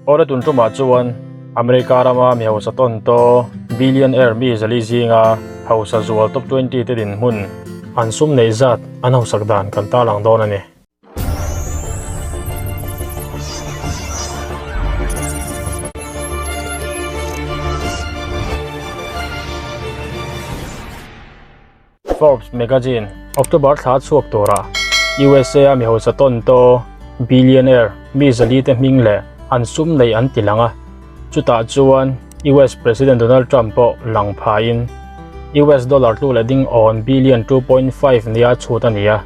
Awle tun tumah chuan America rama mi hausa tawn taw billionaire mi zali zinga hausa zual top 20 te dinhmun an sum neih zat an hausak dan kan tarlang dawn a ni. Forbes magazine October thla chhuak tura USA a mi hausa tawn taw billionaire mi zali te hming leh an sum nei an ti lang a, chutah chuan US President Donald Trump pawh lang phain US dollar tlu leh ding awn billion 2.5 nia chhut a ni a,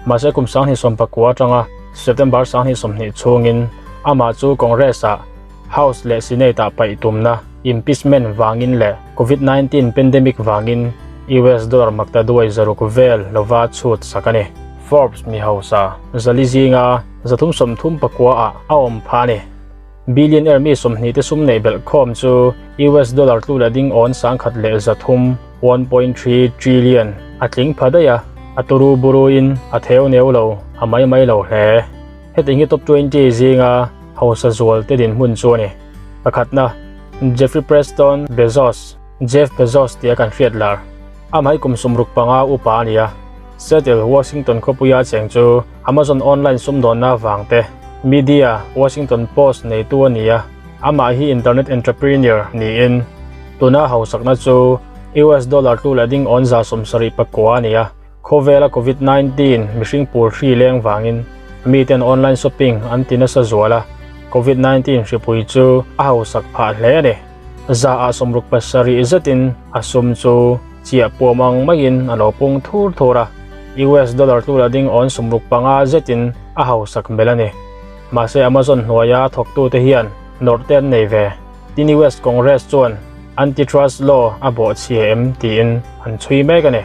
mahse kum 2019 atanga September 2020 chhungin amah chu Congress-ah House leh Senate-ah paih tumna impeachment vangin leh Covid-19 pandemic vangin US dollar makta duai zaruk vel lova chhut sak a ni. Forbes mi hausa zali zinga 339 ah a awm phah a ni. Billionaire mi 20 te sum neih belh khawm chu US dollar tlu leh ding awn 1.3, 1.3 trillion, a tling pha daih a, a turu buruin a theu neu lo, a mai mai lo hle. Heti hi top 20 zinga hausa zual te dinhmun chu a ni. Pakhatna, Jeffrey Preston Bezos, Jeff Bezos tia kan hriat lar. Amah hi kum 65 upa a ni a. Seattle, Washington khawpuia cheng chu Amazon online sumdawnna vang te, media, Washington Post neitu a ni a. Amah hi internet entrepreneur niin tuna hausakna chu US dollar tlu leh ding awn 79 a ni a. Khawvela Covid-19 mihring pul hri leng vangin miten online shopping an ti nasa zual a, Covid-19 hripui chu a hausak phah hle a ni. Za ah 67 zetin a sum chu chiah puam ang maiin a lo pung thur thur a, US dollar tlu la ding awn 65 zetin a hausak belh a ni. Mahse Amazon hnuaia thawktute hian nawrh te an nei ve. Tin US Congress chuan antitrust law a bawhchhia em tiin an chhui mek a ni.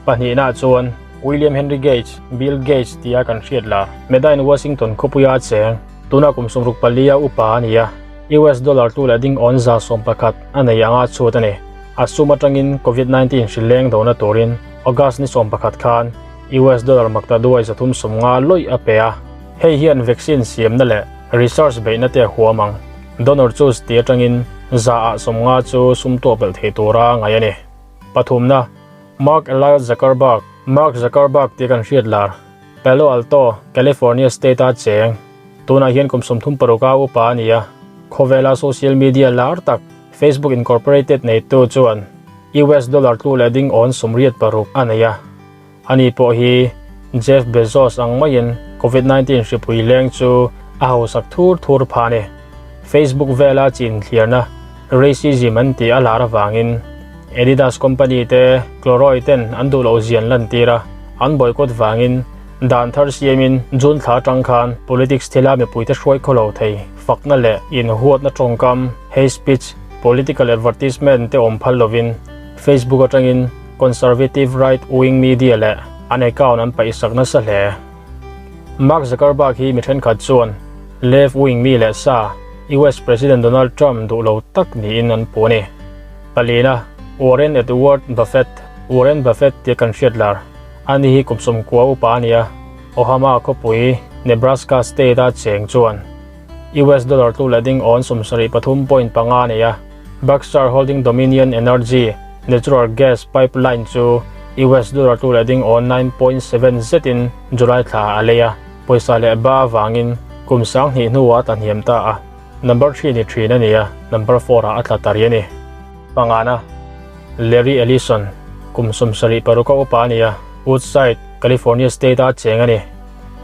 Pahnihna chuan William Henry Gates, Bill Gates tia kan hriat lar, Medine Washington khawpuia cheng, tuna kum 64 a upa a ni a, US dollar tlu leh ding awn 11% a nei anga chhut a ni. A sum atangin Covid-19 hrileng dona turin August ni 11 khan US dollar makta duai 350 lawih a pe a. Hei hian vaccine siamna leh research beihna te a huam ang. Donor choose ti atangin za ah 50 chu sum tuah belh thei tura ngaih a ni. Pathumna, Mark Eliot Zuckerberg, Mark Zuckerberg tia kan hriat lar, Palo Alto, California state a cheng. Tunah hian kum 36 a upa a ni a. Khawvela social media lar tak Facebook Incorporated neitu chuan US dollar tlu leh ding awn 86 a nei a. Ani pawh hi Jeff Bezos ang maiin Covid-19 hripui leng chu a hausak thur thur phah a ni. Facebook vela chin thliarna racism an tih a lar avangin Adidas company te Cloroy ten an duh loh zian lantir a, an boycott vangin dan thar siamin June thla atang khan politics thila mipuite hruai khaw lo thei fakna leh inhuatna tawngkam, hate speech, political advertisement te awm phal lovin Facebook atangin Conservative right wing media leh an account an paihsak nasa hle. Mark Zuckerberg hi mi thenkhat chuan left wing mi leh sa US President Donald Trump duh lo tak niin an puh a ni. Palina, Warren Edward Buffett, Warren Buffett tia kan hriat lar, ani hi kum 90 upa a ni a, Ohama khawpui Nebraska state a cheng chuan US dollar tlu leh ding awn 73.5 a nei a. Berkshire Holding Dominion Energy natural gas pipeline chu US dollar tlu leh ding awn 9.7 zetin July thla a lei a, pawisa leh ba avangin kum 2000 hnuah a tla hniam ta a, number 3 ni thin a ni a, number 4 ah a tla ta rih a ni. Pangana, Larry Ellison, kum 76 a upa a ni a, Woodside, California state a cheng a ni.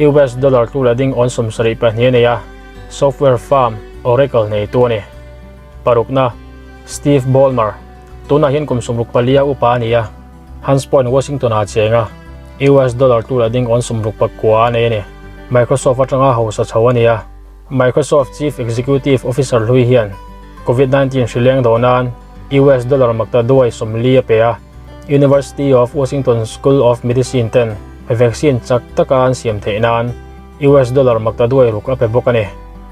US dollar tlu leh ding awn 72 a nei a, software firm Oracle neitu a ni. Parukna, Steve Ballmer, tunah hian kum 64 a upa a ni a, Hunts Point, Washington ah cheng a, US dollar tlu leh ding awn 69 a nei a ni. Microsoft atanga hausa chho a ni a, Microsoft Chief Executive Officer hlui hian Covid-19 hrileng do nan US dollar makta duai 40 a pe a, University of Washington School of Medicine ten vaccine chak taka an siam theih nan US dollar makta duai ruk a pe bawk a ni.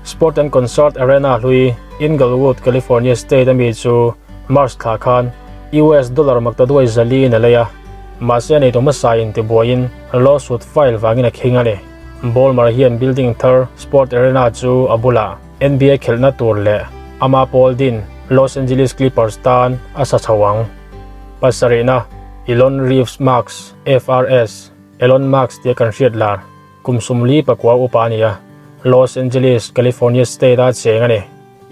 Sport and Concert Arena hlui Inglewood, California state ami chu March thla khan US dollar makta duai zali in a lei a, mahse a neitu hmasa in tibuaiin lawsuit file vangin a khing a ni. Ballmer hian building thar Sport Arena chu a bulah. NBA khelhna tur leh ama pawl din Los Angeles Clippers tan a sa chho ang. Pasarihna, Elon Reeves Musk, FRS, Elon Musk tia kan hriat lar, kum 44 upa a ni a, Los Angeles, California state-a cheng a ni.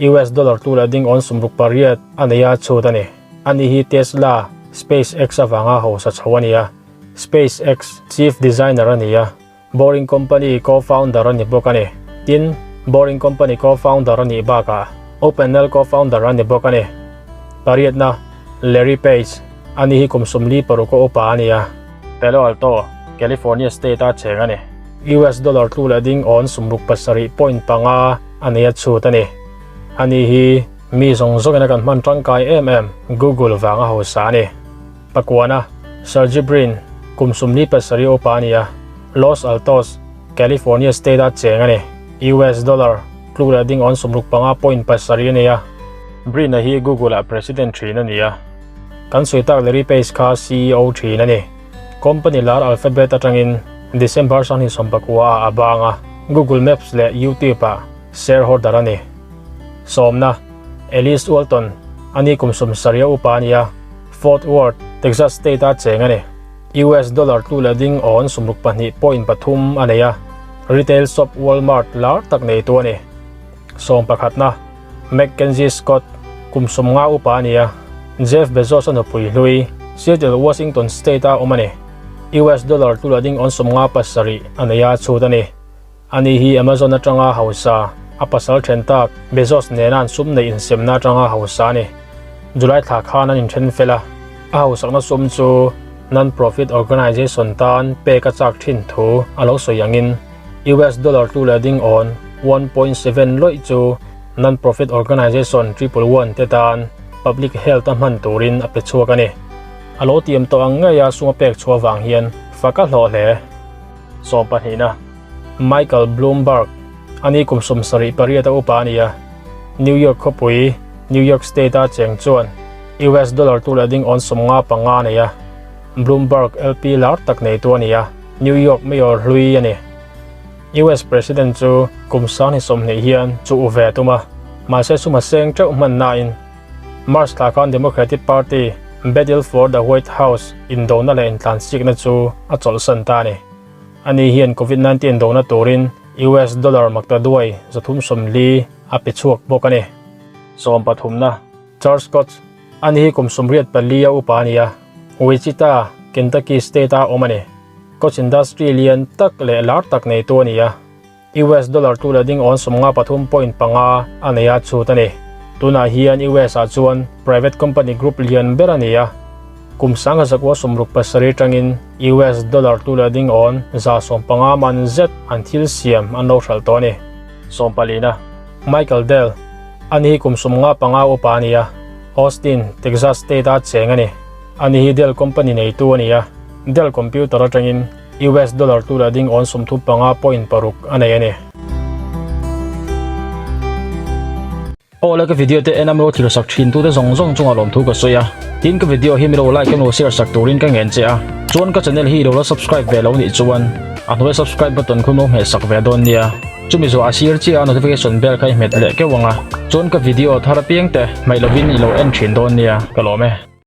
US dollar tu leh ding awn 68 a nei a chhut a ni. Ani hi Tesla, SpaceX avanga hausa chho a ni a, SpaceX chief designer a ni a, Boring Company co-founder a ni bawk a ni. Tin, Boring Company co-founder a nih bakah OpenAl co-founder a ni bawk a ni. Pariatna, Larry Page, ani hi kum 46 a upa a ni a. Palo Alto, California state-a cheng a ni. US dollar tlu leh ding awn 67.5 a nei a chhut a ni. Ani hi mi zawng zawngin a kan hman tangkai em em Google vanga hausa a ni. Pakuana, Sergey Brin, kum 47 upa a ni a, Los Altos, California state-a cheng a ni. US dollar tlu leh ding awn 65.7 a nei a. Brin-a hi Google-ah president thin a ni a. Kan sawi tak Larry Page kha CEO thin a ni. Company lar Alphabet atangin December 2019-ah a bang a, Google Maps leh YouTube-ah shareholder a ni. Sawmna, Alice Walton, ani kum 70 upa a ni a, Fort Worth, Texas state-a cheng a ni. US dollar tlu leh ding awn 62.3 a nei a, retail shop Walmart lar tak neitu a ni. Sawm pakhatna, Mackenzie Scott, kum 50 upa a ni a, Jeff Bezos a nupui hlui, Seattle, Washington state-a awm a ni. US dollar tlu leh ding awn 57 a nei a chhut a ni. Ani hi Amazon atanga hausa, a pasal then tak Bezos nena an sum neih insemna atanga hausa a ni. July thla khan an inthen fel a, a hausakna sum chu non-profit organization tan pek a chak thin thu a lo sawi angin US dollar tlu leh ding awn 1.7 lawih chu non-profit organization 111 te tan public health a hman turin a pe chhuak a ni. A lo tiam tawh ang ngei a sum a pek chhuah vang hian fak a hlawh hle. 12na, Michael Bloomberg, ani kum 78 a upa a ni a, New York khawpui, New York State-a cheng chuan US dollar tu leh ding awn 55 a nei a, Bloomberg LP lar tak neitu a ni a, New York mayor hlui a ni. US President chu kum 2020 hian chu u ve tum a, mahse sum a seng teuh hman nain March thla khan Democratic Party Battle for the White House indona leh intlansikna chu a chawlhsan ta a ni. Ani hian Covid-19 dona turin US dollar maktaduai 340 a pe chhuak bawk a ni. 13na, Charles Koch, ani hi kum 84 a upa a ni a, Wichita, Kentucky state-a awm a ni. Koch industry lian tak leh lar tak neitu a ni a. US dollar tu leh ding awn 53.5 a nei a chhut a ni. Tunah hian US ah chuan private company group lian ber a ni a. Kum 1967 tangin US dollar tu leh ding awn 150 man zet an thil siam an lo hralh tawh a ni. 14na, Michael Dell, ani hi kum 55 upa a ni a, Austin, Texas state a cheng a ni. Ani hi Dell company neitu a ni a, Dell computer atangin US dollar tu leh ding awn 35.6 a nei a ni. Aw le ka video te en a milo thlir sak thin tu te zawng zawng chunga lawm thu ka sawi a. Tin ka video hi milo like emaw share sak turin ka ngen che a. Chuan ka channel hi ilo la subscribe ve lo nih chuan a hnuai subscribe button khu milo hmeh sak ve dawn nia. Chumi zawh a sir chiah a notification bell kha i hmet leh keuh ang a. Chuan ka video thar apiang te hmaih lovin ilo en thin dawn nia ka lawm e.